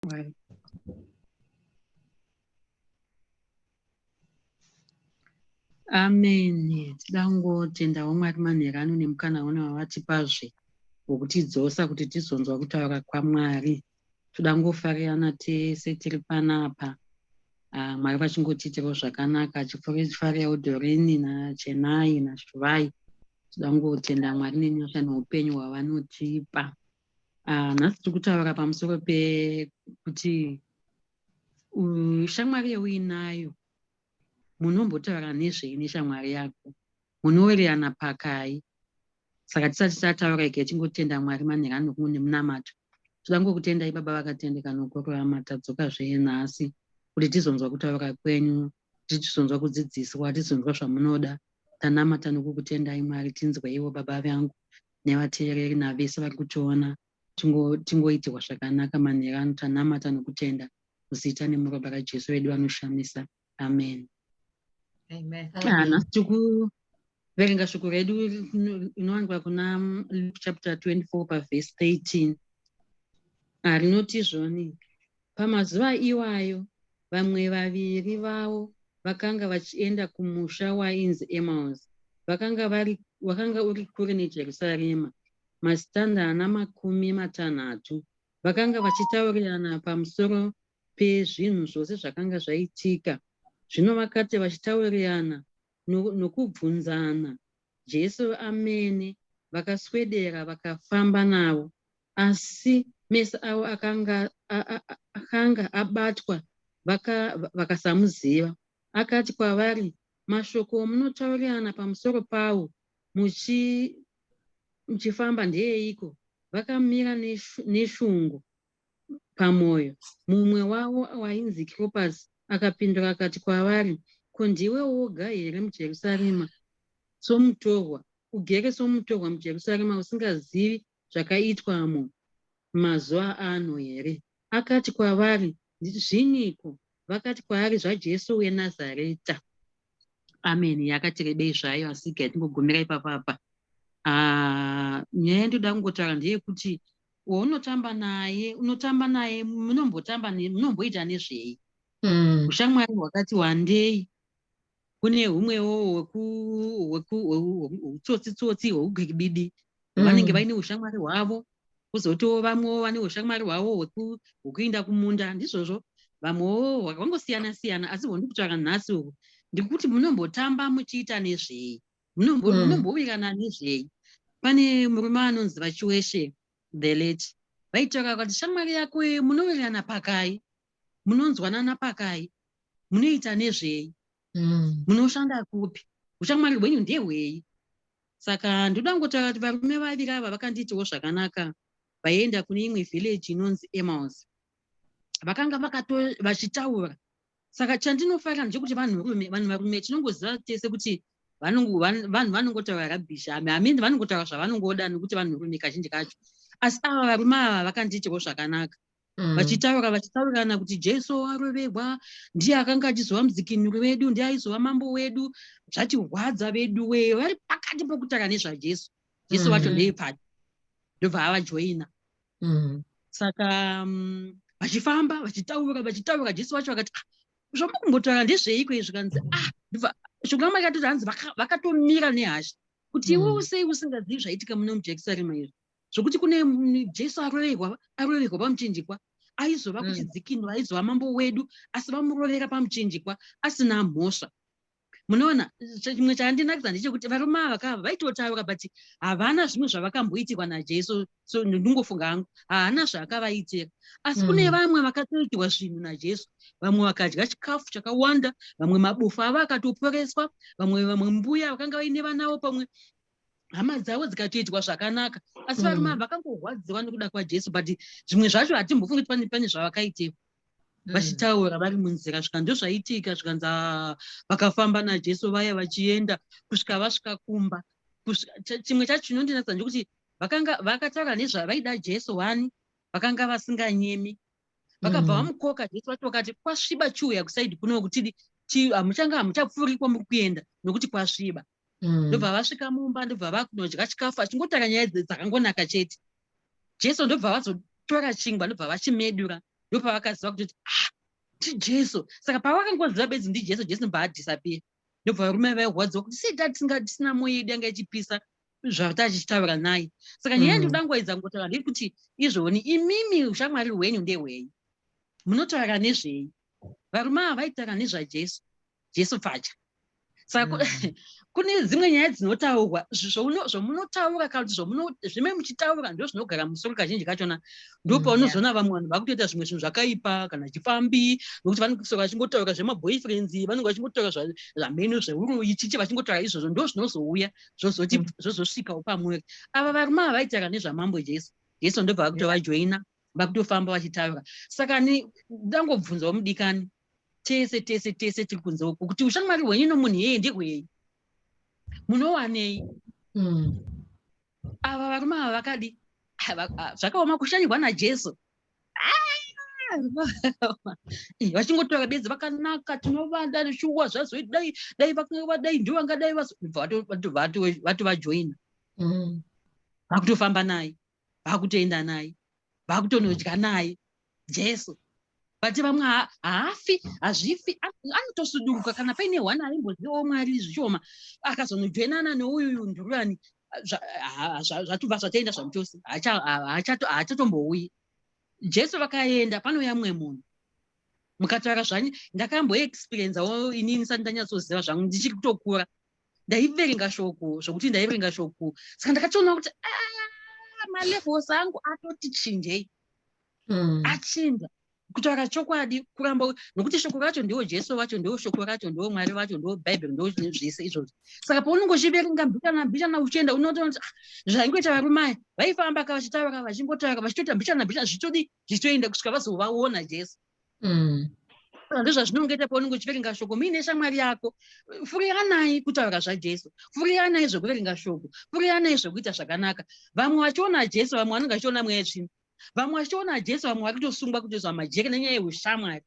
Right. Amen. Tida kungotendawo Mwari manheru ano nemukana uno wavatipazve wokutidzosa kuti tizonzwa kutaura kwaMwari. Toda kungofarirana tese tiri panapa. Ah, Mwari vachingotiitirawo zvakanaka, achifarirawo Doreen naChenai naShuvai. Toda kungotenda Mwari nenyasha neupenyu hwavanotipa. Ah, nhasi tiri kutaura pamusoro pekuti shamwari yauinayo munombotaura nezvei neshamwari yako munowirirana pakai saka tisati tataura ike tingotenda mwari manhero ano nemunamato toda ngokutendai baba vakatendeka nokururama tadzoka zvee nhasi kuti tizonzwa kutaura kwenyu tizonzwa kudzidziswa tizonzwa zvamunoda tanamata nokukutendai mwari tinzweiwo baba vangu nevateereri navese vari kutiona tingoitirwa zvakanaka manheru ano tanamata nokutenda muzita nemuropa raJesu vedu vanoshamisa amen. Amen. Ah, nhasi tiri kuverenga shoko redu rinowanikwa kuna Luke chapter 24 pavhesi 13. Ah, rinoti zvoni pamazuva iwayo vamwe vaviri vavo vakanga vachienda kumusha wainzi Emaus vakanga vari wakanga uri kure neJerusarema masitanda ana 30. Vakanga vachitaurirana pamusoro pezvinhu zvose zvakanga zvaitika. Zvino vakati vachitaurirana nokubvunzana, Jesu amene vakaswedera vakafamba navo. Asi meso avo akanga, akanga abatwa vakasamuziva. Akati kwavari, Mashoko omunotaurirana pamusoro pawo muchifamba ndeeiko? Vakamira neshungu pamwoyo. Mumwe wavo wainzi Kiropasi akapindura akati kwavari, Ko ndiwe woga here muJerusarema somutorwa, ugere somutorwa muJerusarema usingazivi zvakaitwamo mazuva ano here? Akati kwavari, Zvinyiko? Vakati kwaari, ZvaJesu weNazareta. Amen. Yakati rebei zvayo asi gai tingogumira ipapa apa. Ah, nyaya yandoda kungotaura ndeyekuti waunotamba naye unotamba naye munombotamba munomboita nezvei ushamwari hwakati wandei kune humwewo hweutsotsi-tsotsi hweugwikibidi vanenge vaine ushamwari hwavo kuzotiwo vamwewo vane ushamwari hwavo hwekuenda kumunda ndizvozvo vamwewo hwakangosiyana siyana asi hwandiri kutaura nhasi uku ndikuti munombotamba muchiita nezvei munombowirirana nezvei pane murume anonzi vachiweshe the late vaitaura kuti shamwari yako munowirirana pakai munonzwanana pakai munoita nezvei munoshanda kupi ushamwari hwenyu ndehwei Saka ndoda kungotaura kuti varume vaviri ava vakandiitiwo zvakanaka vaienda kune imwe village inonzi Emmaus. Vakanga vakato vachitaura. Saka chandinofarira ndechekuti vanhurume, vanhu varume tinongoziva tese kuti vanhu vanongotaura rubbish. Hamene vanongotaura zvavanongoda nekuti vanhurume kazhinji kacho. Asi ava varume ava vakandiitiwo zvakanaka. Vachitaura vachitaurirana kuti Jesu aroverwa ndiye akanga achizova mudzikinuri wedu, ndiye aizova mambo wedu. Zvatirwadza vedu wee, vari pakati pokutaura nezvaJesu. Jesu wacho ndeyepati, ndobva avajoina. Saka vachifamba vachitaura vachitaura, Jesu wacho akati ah, zvamukumbotaura ndezveiko izvi? Kanzi ah, ndobva shoko raMwari rakatoti hanzi vakatomira nehasha kuti iwewe sei usingazivi zvaitika muno muJerusarema izvi zvokuti kune Jesu aroverwa aroverwa pamuchinjikwa aizova kuchidzikinura aizova mambo wedu asi vamurovera pamuchinjikwa asina mhosva. Munoona chimwe chandinakidza ndechekuti varume ava kava vaitotaura but havana zvimwe zvavakamboitirwa naJesu so ndingofunga hangu haana zvaakavaitira asi kune vamwe vakatoitirwa zvinhu naJesu vamwe vakadya chikafu chakawanda vamwe mabofu avo akatoporeswa vamwe vamwe mbuya vakanga vaine vanavo pamwe hama dzavo dzikatoitwa zvakanaka asi varume ava vakangorwadziwa nekuda kwaJesu but zvimwe zvacho hatimbofungi kuti pane zvavakaitewa vachitaura vari munzira svika ndozvaitika zvikanzi vakafamba naJesu vaya vachienda kusvika vasvika kumba. Chimwe chacho chinondinatsa ndechekuti vakanga vakataura nezvavaida Jesu wani vakanga vasinganyemi vakabva vamukoka Jesu vacho vakati kwasviba chiuya kusaidi kuno kuti hamuchanga hamuchapfuuri kwamuri kuenda nokuti kwasviba. Ndobva vasvika mumba ndobva vakunodya chikafu achingotaura nyaya dzakangonaka chete. Jesu ndobva vazotora chingwa ndobva vachimedura. Ndopavakaziva kutoti, ah, ndiJesu. Saka pavakangoziva bedzi ndiJesu, Jesu ndobva adisappear. Ndobva varume vairwadziwa kuti sei tisina mwoyo yedu yanga ichipisa zvatachichitaura naye. Saka nyaya ndinoda ngoedza kungotaura ndeyekuti izvoni imimi ushamwari hwenyu ndehwei, munotaura nezvei? Varume ava vaitaura nezvaJesu, Jesu pfacha. Saka kune dzimwe nyaya dzinotaurwa, zvamunotaura kana kuti zvimwe muchitaura ndo zvinogara musoro kazhinji kachona. Ndopaunozoona vamwe vanhu vakutoita zvimwe zvinhu zvakaipa kana chifambi, nokuti vanenge vachingotaura zvemaboyfriends, vanenge vachingotaura zvamheno zveuroyi chichi, vachingotaura izvozvo, ndo zvinozouya zvozoti zvozosvikawo pamuri. Ava varume ava vaitaura nezvaMambo Jesu. Jesu ndobva vakutovajoina, vakutofamba vachitaura. Saka ndangobvunzawo mudikani, tese tese tese tiri kunze uku, kuti ushamwari hwenyu nomunhu iyeye ndehwei, munowanei? Ava varume ava vakadi zvakaoma kushanyirwa naJesu. Vachingotaura bedzi vakanaka, tinovada shuwa, zvazodai dai vakanga vadai, ndivo vangadai vatovajoina, vakutofamba naye, vakutoenda naye, vakutonodya naye Jesu. But vamwe haafi, hazvifi, anotosuduruka kana paine hwana aimbozivawo Mwari zvishoma, akazonojoinana neuyu ndururani, zvatobva zvatoenda zvamuchose, haachatombouyi. Jesu vakaenda, panouya mumwe munhu mukataura zvanyu. Ndakamboexperienzawo inini sati ndanyatsoziva zvangu, ndichiri kutokura, ndaiverenga shoko zvokuti ndaiverenga shoko. Saka ndakatoona kuti malevels angu atoti chinjei, achinja. Kutaura chokwadi, kuramba nokuti shoko racho ndiwo Jesu vacho, ndiwo shoko racho, ndiwo Mwari vacho, ndiwo Bhaibheri, ndiwo zvese izvozvo. Saka paunenge uchiverenga mbichana mbichana uchienda, unotoona kuti zvaingoita varume aya, vaifamba ka vachitaura, vachingotaura, vachitoita mbichana mbichana, zvichitodi zvichitoenda kusvika vazovaona Jesu. Ndozvazvinongoita paunenge uchiverenga shoko muine shamwari yako. Furiranai kutaura zvaJesu, furiranai zvekuverenga shoko, furiranai zvekuita zvakanaka. Vamwe vachiona Jesu, vamwe vanenge vachiona mweya yetsvina. Vamwe vachiona Jesu, vamwe vari kutosungwa, kutoiswa majere nenyaya yeushamwari.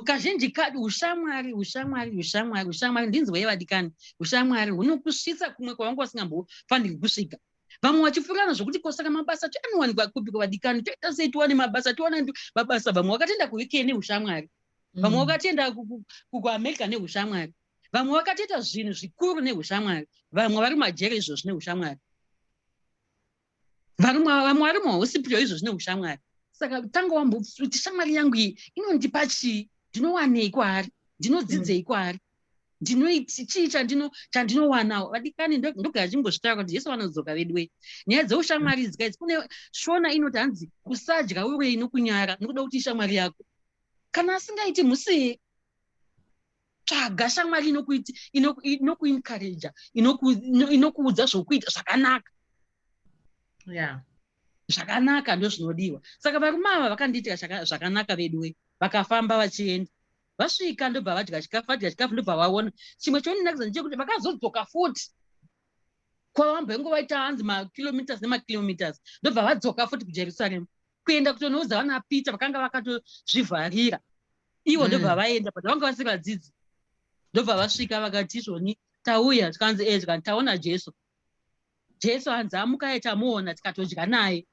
Kazhinji kadi ushamwari, ushamwari, ushamwari, ushamwari, ndinzwei vadikani, ushamwari hunokusvitsa kumwe kwavanga vasingambofanirwi kusvika. Vamwe vachifurana zvokuti kosaka mabasa anowanikwa kupi kuvadikani, toita sei tiwane mabasa, tiwane mabasa? Vamwe vakatoenda kuUK neushamwari, vamwe vakatoenda kuAmerica neushamwari, vamwe vakatoita zvinhu zvikuru neushamwari, vamwe vari mumajere izvozvi neushamwari, vamwe vari muhospital izvozvi neushamwari. Saka tanga wambokuti, shamwari yangu iyi inondipa chii? Ndinowanei kwaari? Ndinodzidzei kwaari? Chii chandinowanawo? Vadikani, ndogara chimbozvitaura kuti Jesu vanodzoka vedu. Nyaya dzeushamwari dzikaidzi, kune Shona inoti hanzi kusadya urei nokunyara nokuda kuti ishamwari yako. Kana asingaiti, musiye. Tsvaga shamwari inokuencouraja, inokuudza zvokuita zvakanaka. Zvakanaka ndo zvinodiwa. Saka varume ava vakandiitira zvakanaka veduwe. Vakafamba vachienda, vasvika ndobva vadya chikafu. Vadya chikafu, ndobva vaona chimwe chondinakisa ndechekuti vakazodzoka futi kwavamboingo vaita hanzi makilometers nemakilometers, ndobva vadzoka futi kuJerusarema kuenda kutonoudza vana Peter vakanga vakatozvivharira ivo. Ndobva vaenda, but vanga vasiri vadzidzi. Ndobva vasvika vakati, izvoni tauya. Tikanzi e, tikanzi taona Jesu. Jesu hanzi amukai, tamuona, tikatodya naye.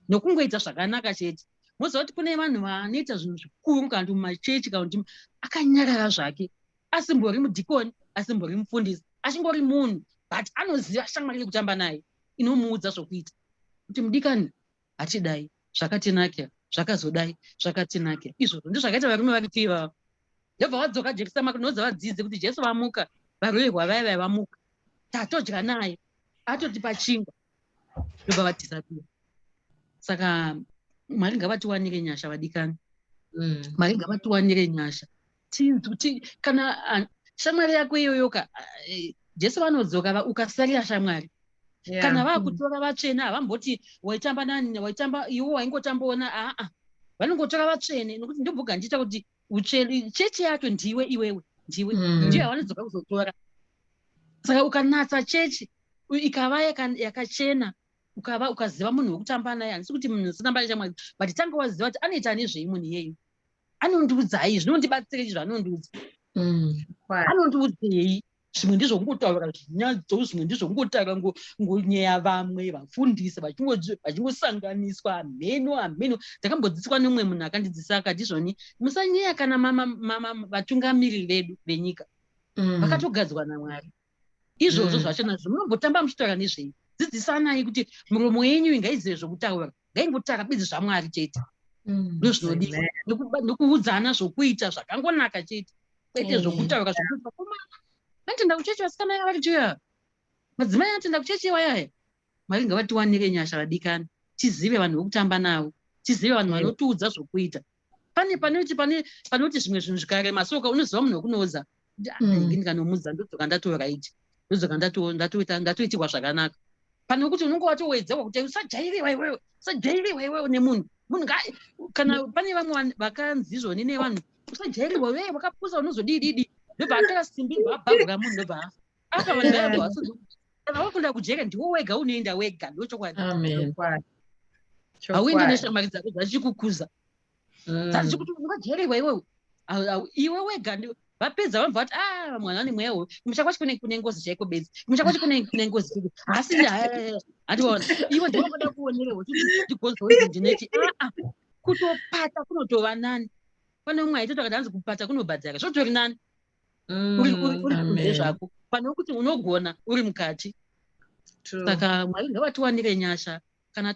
Nokungoita zvakanaka chete. Moziva kuti kune vanhu vanoita zvinhu zvikuru kana kuti mumachechi kana kuti akanyarara zvake, asimbori mudhikoni, asimbori mufundisi, achingori munhu, but anoziva shamwari yekutamba naye inomuudza zvokuita kuti, mudikani, hatidai zvakatinakira, zvakazodai zvakatinakira. Izvozvo ndizvo zvakaita varume vari ivava. Ndobva vadzoka Jerusarema kunoudza vadzidzi kuti Jesu vamuka, varoverwa vaya vaya vamuka, tatodya naye, atotipa chingwa. Ndobva vadisappear. Saka Mwari ngavatiwanire nyasha, vadikani. Mwari ngavatiwanire nyasha. Kana shamwari yako iyoyoka, Jesu vanodzoka, ukasarira shamwari, kana vakutora vatsvene, havamboti waitamba nani, waitamba iwo, waingotamboona. Aa, vanongotora vatsvene, nokuti ndobhuga ndiita kuti utsvene chechi yacho ndiwe iwewe, ndiwe ndiyo yavanodzoka kuzotora. Saka ukanatsa chechi ikava yakachena, ukava ukaziva munhu wekutamba naye, handisi kuti munhu usatamba neshamwari, but tanga waziva kuti anoita nezvei munhu iyeyu, anondiudzai zvinondibatsirei, zvaanondiudza, anondiudzei. Zvimwe ndezvokungotaura zvinyadzo, zvimwe ndezvokungotaura ngonyeya vamwe vafundisi vachingosanganiswa hameno hameno. Ndakambodzidziswa nemumwe munhu akandidzidzisa akati izvoni musanyeya kana vatungamiriri vedu venyika vakatogadzwa naMwari. Izvozvo zvacho nazvo munombotamba muchitaura nezvei? Dzidzisanai kuti miromo yenyu ingaizive zvokutaura, ngaingotaura bedzi zvaMwari chete. Ndozvinodiwa, nekuudzana zvokuita zvakangonaka chete, kwete zvokutaura zvokuti vakomana vanotenda kuchechi, vasikana vari chiya, madzimai anotenda kuchechi wayaya. Mwari ngavatiwanire nyasha vadikani, tizive vanhu vokutamba navo, tizive vanhu vanotiudza zvokuita. Pane panoti pane panoti zvimwe zvinhu zvikarema soka unoziva munhu wekunoudza. Ndikanomudza ndodzoka ndatoraiti, ndodzoka ndatoitirwa zvakanaka. Pane kuti unonge watowedzerwa kuti usajairiwa iwewe, usajairiwa iwewe nemunhu. Munhu kana pane vamwe vakanzi izvoni nevanhu, usajairirwa iwewe, wakapusa unozodii didi, ndobva atora simbi ndobva abhabhura munhu ndobva afa. Apa vanhu vaya vasodzi kana wakuenda kujere ndiwo wega unoenda wega, ndochokwadi. Hauendi neshamwari dzako dzachikukuza dzachi kuti ungajairwa iwewe, iwe wega. Vapedza vabva vati a mwana ane mweya uyu, kumusha kwacho kune ngozi chaiko bedzi, kumusha kwacho kune ngozi chaiko. Hasi handiona iwe ndinoda kuonerewo kuti ndigonzonzi ndineti aa kutopata kunotova nani. Pane umwe aitoti akati hanzi kupata kunobhadhara, zvotori nani uri kunze zvako pane kuti unogona uri mukati. Saka Mwari ngavatiwanire nyasha. Kana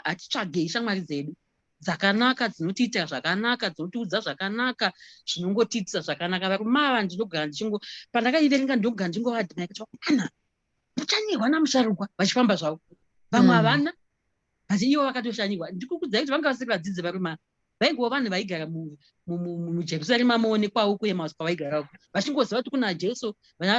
hatitsvagei shamwari dzedu dzakanaka, dzinotiitira zvakanaka, dzinotiudza zvakanaka, zvinongotiitisa zvakanaka. Varume ava ndinogara ndichingo pandakaiverenga ndinogara ndingovadhimai kuti vakomana muchanyirwa namusharukwa vachifamba zvavo, vamwe havana, but ivo vakatoshanyirwa. Ndikukudzai kuti vanga vasiri vadzidzi varume ava, vaingova vanhu vaigara muJerusarema moonekwawo kuEmaus kwavaigara uko, vachingoziva kuti kuna Jesu,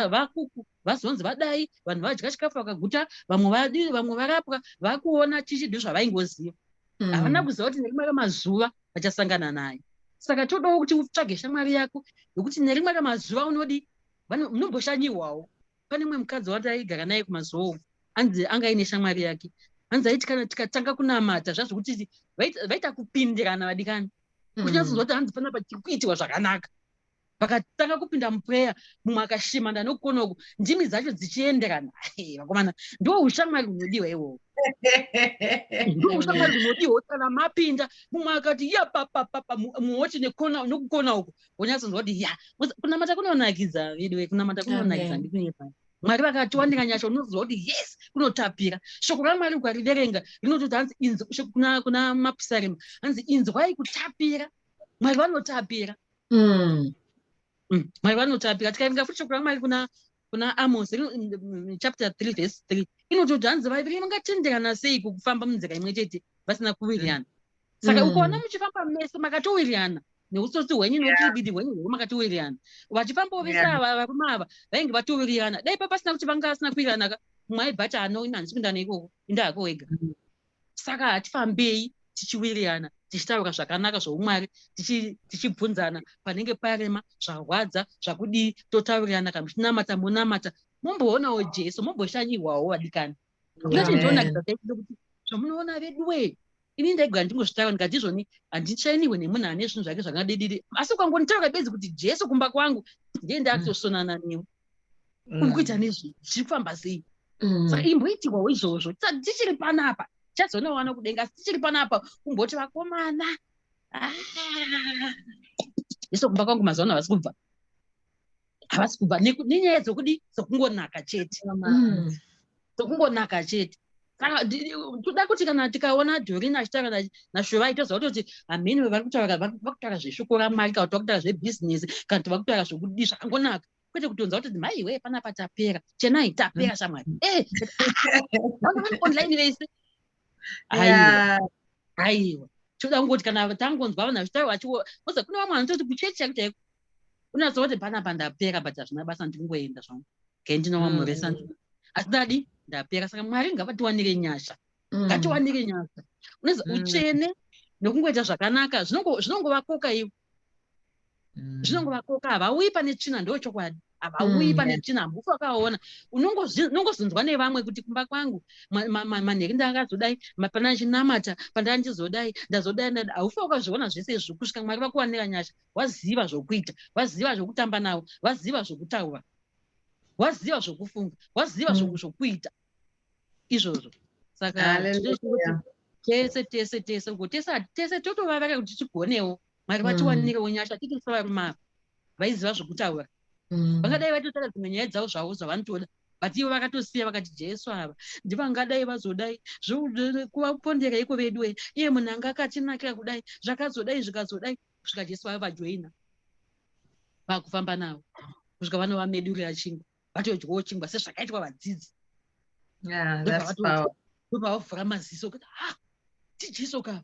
vakuku vazonzi vadai, vanhu vadya chikafu vakaguta, vamwe vadii, vamwe varapwa, vakuona chichi, ndozvavaingoziva. Havana kuziva kuti nerimwe ramazuva vachasangana naye. Saka todawo kuti utsvage shamwari yako yokuti nerimwe ramazuva unodi munomboshanyirwawo. Pane mumwe mukadzi wati aigara naye kumazuva uko, anzi anga aine shamwari yake, hanzi aiti kana tikatanga kunamata zvazvokuti vaita kupindirana vadikani, kunyatsoziva kuti hanzi panapa tiri kuitiwa zvakanaka. Vakatanga kupinda muprayer, mumwe akashimanda nokukona uku, ndimi dzacho dzichienderana. Vakomana, ndo ushamwari hunodiwa iwowo, ndo ushamwari hunodiwa. Kana mapinda mumwe akati ya papapapa, mumwe woti nekona nokukona uku, wonyatsonzwa kuti ya kunamata kunonakidza veduwe, kunamata kunonakidza. Ndikunyepa, Mwari vakatiwanira nyasha unoziva kuti yes, kunotapira. Shoko raMwari ukariverenga rinototi hanzi kuna Mapisarema hanzi inzwai kutapira. Mwari vanotapira. Mwari vanotapira. Tikaverenga futi shoko raMwari kuna Amos chapter 3 verse 3 inototi hanzi vaviri vangatenderana sei kukufamba munzira imwe chete vasina kuwirirana? Saka ukaona muchifamba mese makatowirirana neutsotsi hwenyu neuchibidi hwenyu hwo makatowirirana, vachifambawo vese ava varume ava vainge vatowirirana. Dai papasina kuti vanga vasina kuwirirana ka, mumwe aibva ati ano ini handisi kuenda neikoko, inda hako wega. Saka hatifambei tichiwirirana, tichitaura zvakanaka zvoumwari, tichibvunzana panenge parema, zvarwadza, zvakudii, totaurirana. Kana muchinamata monamata, momboonawo Jesu, momboshanyirwawo vadikani. Ndinoti ndinonakidza chaizvo kuti zvamunoona veduwe, ini ndaigara ndingozvitaura ndikati izvoni handishainiwe nemunhu ane zvinhu zvake zvakadididi, asi ukangonitaura bedzi kuti Jesu kumba kwangu, ndiye ndakutosonana newe, uri kuita nezvei, zviri kufamba sei. Saka imboitirwawo izvozvo tichiri panapa, tichazonowana kudenga, asi tichiri panapa kumboti vakomana, ah, Jesu kumba kwangu mazuva ano havasi kubva, havasi kubva nenyaya dzokudi dzokungonaka chete, dzokungonaka chete. Saka toda kuti kana tikaona Dorina achitaura naShuvai, toziva kutoti hamene vari kutaura, vari kutaura zveshoko raMwari kana kuti vari kutaura zvebhizinesi kana kuti vari kutaura zvokudii zvakangonaka, kwete kutonzwa kuti maiwe panapa tapera, chenai tapera shamwari, vanhu vari online vese. Aiwa, aiwa, toda kungoti kana tangonzwa vanhu vachitaura vachiwo oza, kune vamwe vanototi kuchechi chaiko chaiko unatsoa kuti panapa ndapera, but hazvina basa, ndikungoenda zvangu ke ndinovamhoresa, asi ndadi ndapera. Saka Mwari ngavatiwanire nyasha, ngatiwanire nyasha. Unoziva utsvene nokungoita zvakanaka zvinongovakoka ivo, zvinongovakoka. Havauyi pane tsvina, ndo chokwadi, havauyi pane tsvina, hambufi wakaona. Unongozonzwa nevamwe kuti kumba kwangu manheri ndakazodai, pana ndichinamata pandaa ndizodai, ndazodai, haufi wakazviona zvese izvo kusvika Mwari vakuwanira nyasha, waziva zvokuita, waziva zvokutamba navo, waziva zvokutaura. Waziva zvokufunga, waziva zvokuita izvozvo. Saka Hallelujah. tese tese tese uko, tese tese totovavara kuti tigonewo. Mwari vatiwanirewo nyasha, titi sevarume ava vaiziva zvokutaura. Vangadai vatotaura dzimwe nyaya dzavo zvavo zvavanotoda, but ivo vakatosiya vakati, "Jesu ava ndivangadai vazodai kuvapondereiko vedu we? Iye munhu anga akatinakira kudai, zvakazodai, zvikazodai," kusvika Jesu vava vajoina, vakufamba navo kusvika vanovamedurira chingwa, vatodyawo chingwa sezvakaitwa vadzidzi. Yeah, that's power. Ndobva vavhura maziso kuti, "Ha, tiJesu ka!"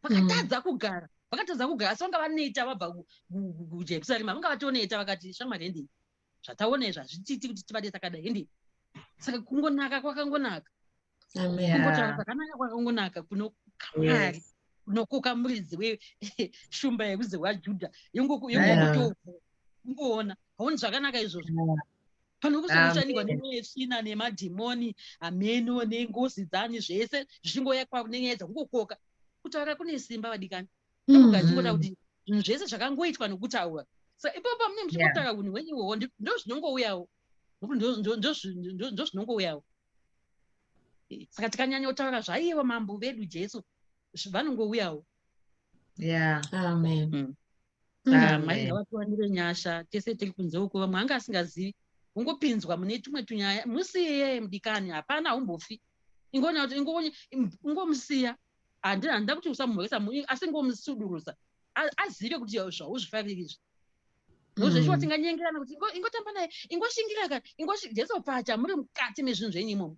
Vakatadza kugara, vakatadza kugara, asi vanga vaneta vabva kuJerusarema, vanga vatoneta. Vakati, "Shamwari, hendei, zvataona izvi hazvitiiti kuti tivade takadai, hendei." Saka kungonaka kwakangonaka. Amen. Kungotaura kwakanaka kwakangonaka kunoka Mwari, kunokoka muridzi weshumba yerudzi rwaJudha, yongokutokungoona haoni zvakanaka izvozvo pano kuzongoshandikwa nemweya nemadhimoni, hameno nengozi dzani, zvese zvichingouya nenyaya dzekungokoka. Kutaura kune simba, vadikani. Tokuga chingoda kuti zvinhu zvese zvakangoitwa nokutaura. Saka ipapo pamunenge muchingotaura unhu hwenyu ihwohwo, ndo zvinongouyawo, nokuti ndo zvinongouyawo. Saka tikanyanya kutaura zvaivo mambo vedu Jesu, vanongouyawo. Amen. Saka Mwari ngavatiwanire nyasha tese tiri kunze uko. Vamwe anga asingazivi, ungopinzwa mune tumwe tunyaya, musiye mudikani, hapana, haumbofi. Ingoona kuti ingomusiya. Handida kuti usamumhoresa, asi ingomusudurusa azive kuti zvauzvifariri izvi. Nozveshuwa tinganyengerana kuti ingotamba naye, ingoshingira ka, Jesu pacha muri mukati mezvinhu zvenyu imomo.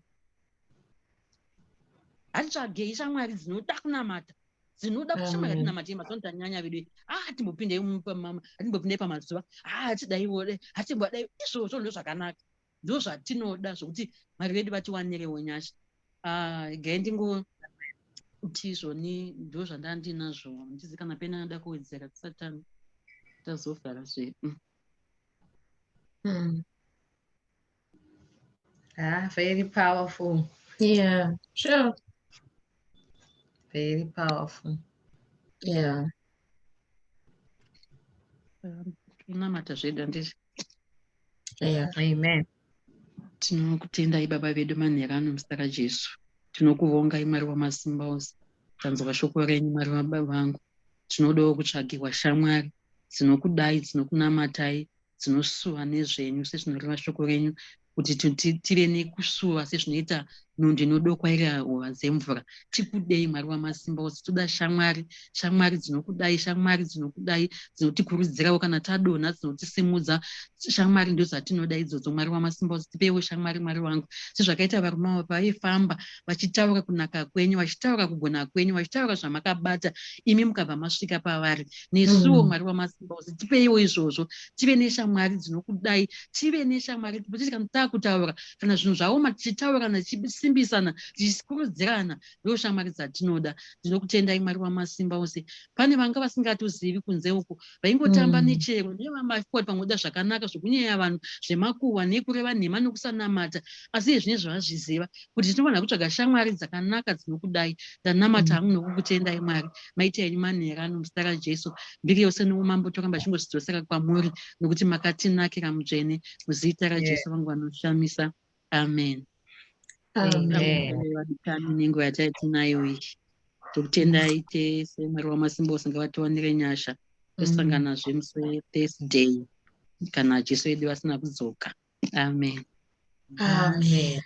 Hatitsvagei shamwari dzinoda kunamata, dzinoda kuti shamwari, Amen. ngatinamate mazuva tanyanya vedu. Ah, hatimbopindei, hatimbopindei pamazuva, ah, hatidaiwo, hatimbodai izvozvo. Ndo zvakanaka, ndo zvatinoda, zvokuti Mwari vedu vatiwanirewo nyasha. Ah, gai ndingoti izvoni ndo zvandandinazvo. Handizi kana pena anoda kuwedzera tisati tazovhara zvedu. Ah, very powerful. Yeah, sure. Very powerful. Tinonamata zvedu, handiti? Yeah. Amen. Tinokutendai Baba vedu manheru ano muzita raJesu. Tinokuvongai Mwari wamasimba ose. Tanzwa shoko renyu, Mwari wababa vangu. Tinodawo kutsvagirwa shamwari dzinokudai, dzinokunamatai, dzinosuwa nezvenyu sezvinoreva shoko renyu, kuti tive nekusuwa sezvinoita nondo inodokwaira hova dzemvura. Tikudei, Mwari wamasimba ose. Toda shamwari, shamwari dzinokudai, shamwari dzinokudai, dzinotikurudzirawo kana tadonha, dzinotisimudza. Shamwari ndo dzatinoda idzodzo. Mwari wamasimba ose, tipeiwo shamwari, Mwari wangu, sezvakaita varume avo pavaifamba vachitaura kunaka kwenyu, vachitaura kugona kwenyu, vachitaura zvamakabata imi, mukabva masvika pavari. Nesuwo, Mwari wamasimba ose, tipeiwo izvozvo, tive neshamwari dzinokudai, tive neshamwari kuti kana taakutaura, kana zvinhu zvaoma, tichitaurirana, tichisimbisana, tichikurudzirana. Ndo shamwari dzatinoda. Ndinokutendai, Mwari wamasimba ose. Pane vanga vasingatozivi kunze uko, vaingotamba nechero nevamafuati, pamwe zvakanaka zvokunyeya vanhu, zvemakuhwa nekureva nhema nekusanamata, asi iye zvinezvi vazviziva kuti tinofanira kutsvaga shamwari dzakanaka dzinokudai. Ndanamata hangu nokukutendai, Mwari. Maita henyu manheru ano muzita raJesu. Mbiri yose noumambo toramba tichingozvidzosera kwamuri, nokuti makatinakira, mutsvene. Muzita raJesu vangu vanoshamisa, amen. Amen. Vadikani, nenguva yataitinayo iyi, tokutendai tese. Mwari wamasimba ose ngavatiwanire nyasha. Tosanganazve musi weThursday kana Jesu vedu vasina kudzoka. Amen. Amen.